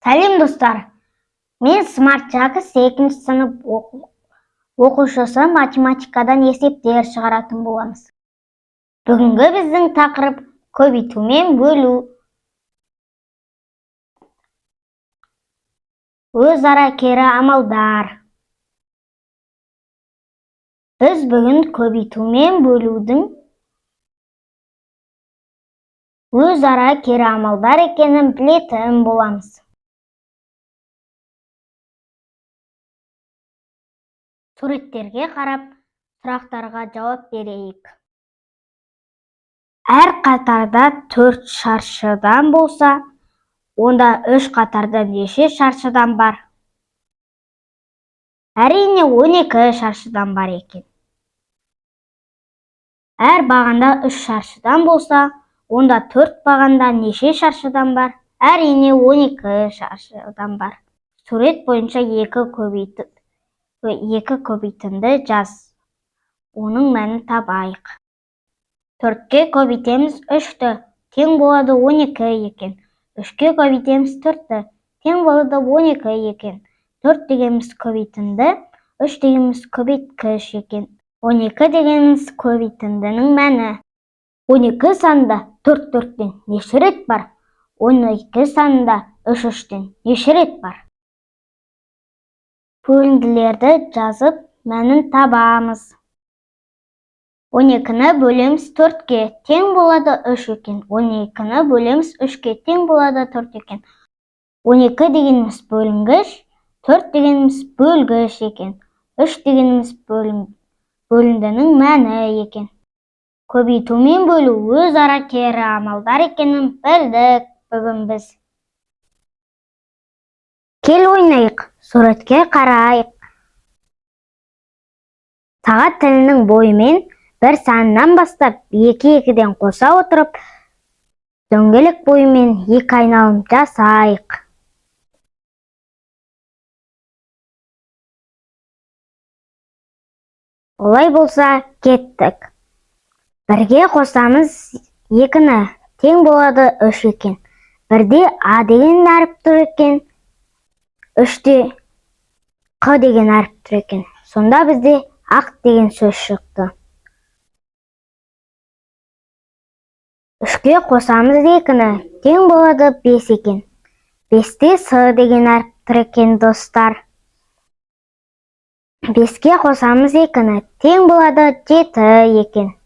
Сәлем, достар! Мен Смарт Жакс, екінші сынып оқушысы, математикадан есептер шығаратын боламыз. Бүгінгі біздің тақырып: көбейту мен бөлу. Өзара кері амалдар. Біз бүгін көбейту мен бөлудің өзара кері амалдар екенін білетін боламыз. Суреттерге қарап, сұрақтарға жауап берейік. Әр қатарда төрт шаршыдан болса, онда үш қатарда неше шаршыдан бар? Әрине, 12 шаршыдан бар екен. Әр бағанда үш шаршыдан болса, онда төрт бағанда неше шаршыдан бар? Әрине, 12 шаршыдан бар. Сурет бойынша екі көбейтінді жаз. Оның мәнін табайық. Төртке көбейтеміз үшті, тең болады 12 екен. Үшке көбейтеміз төртті, тең болады 12 екен. Төрт дегеніміз көбейтінді, үш дегеніміз көбейткіш екен. 12 дегеніміз көбейтіндінің мәні. 12 санында төрт төрттен неше рет бар? 12 санында үш үштен неше рет бар? Бөлінділерді жазып, мәнін табамыз. 12-ні бөлеміз төртке, тең болады үш екен. 12-ні бөлеміз үшке, тең болады төрт екен. 12 дегеніміз бөлінгіш, төрт дегеніміз бөлгіш екен. Үш дегеніміз бөліндінің мәні екен. Көбейту мен бөлу өзара кері амалдар екенін білдік бүгін біз. Кел, ойнайық, суретке қарайық. Сағат тілінің бойымен бір санынан бастап екі-екіден қоса отырып, дөңгелек бойымен екі айналым жасайық. Олай болса, кеттік. Бірге қосамыз екіні, тең болады үш екен. Бірде А деген әріп тұр екен, үште Қ деген әріп тұр екен. Сонда бізде ақ деген сөз шықты. Үшке қосамыз екіні, тең болады бес екен. Бесте С деген әріп тұр екен, достар. Беске қосамыз екіні, тең болады жеті екен.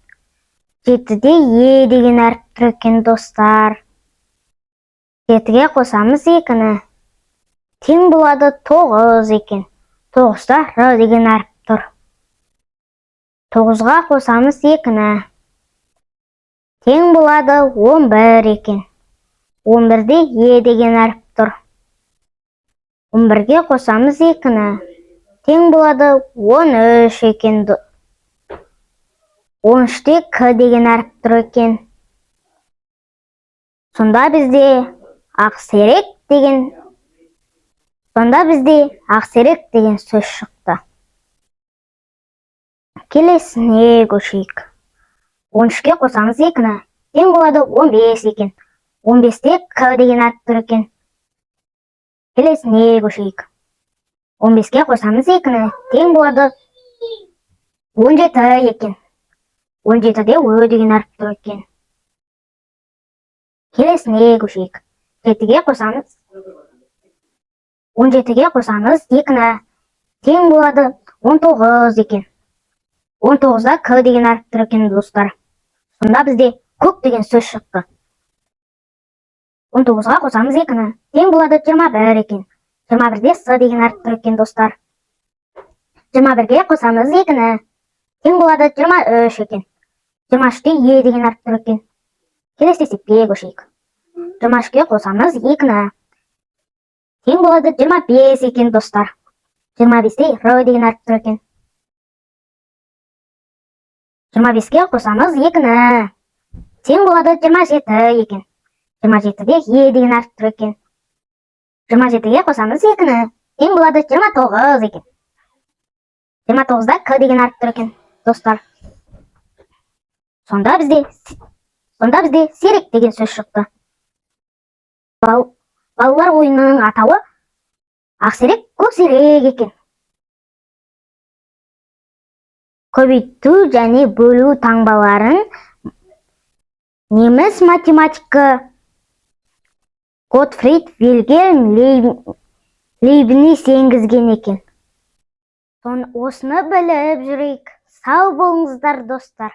Жетіде Е деген әріп тұр екен, достар. Жетіге қосамыз екіні, тең болады тоғыз екен. Тоғызда Р деген әріп тұр. Тоғызға қосамыз екіні, тең болады 11 екен. 11-де Е деген әріп тұр. 11-ге қосамыз екіні, тең болады 13 екен. 13-те К деген әріп тұр екен. Сонда бізде Ақсерек деген Сонда бізде Ақсерек деген сөз шықты. Келесіне көшейік. 13-ке қосамыз екіні, тең болады 15 екен. 15-те К деген әріп тұр екен. Келесіне көшейік. 15-ке қосамыз екіні, тең болады 17 екен. 17-де Ö деген әріп тұр екен. Келесіне көшейік. 7-ге қосамыз 17-ге қосамыз екіні, тең болады 19 екен. 19-да К деген әріп тұр екен, достар. Сонда бізде көк деген сөз шықты. 19-ға қосамыз екіні, тең болады 21 екен. 21-де С деген әріп тұр екен, достар. 21-ге қосамыз екіні, тең болады 23 екен. 23-те Е деген әріп тұр екен. Келесі есепке көшейік. 23-ке қосамыз екіні, тең болады 25 екен, достар. 25-те Р деген әріп тұр екен. 25-ке қосамыз екіні, тең болады 27 екен. 27-де Е деген әріп тұр екен. 27-ге қосамыз екіні, тең болады 29 екен. 29-да К деген әріп тұр екен, достар. Сонда бізде серік деген сөз шықты. Балалар ойынының атауы Ақсерек көксерек екен. Көбейту және бөлу таңбаларын неміс математигі Готфрид Вильгельм Лейбниц енгізген екен. Осыны біліп жүрейік. Сау болыңыздар, достар.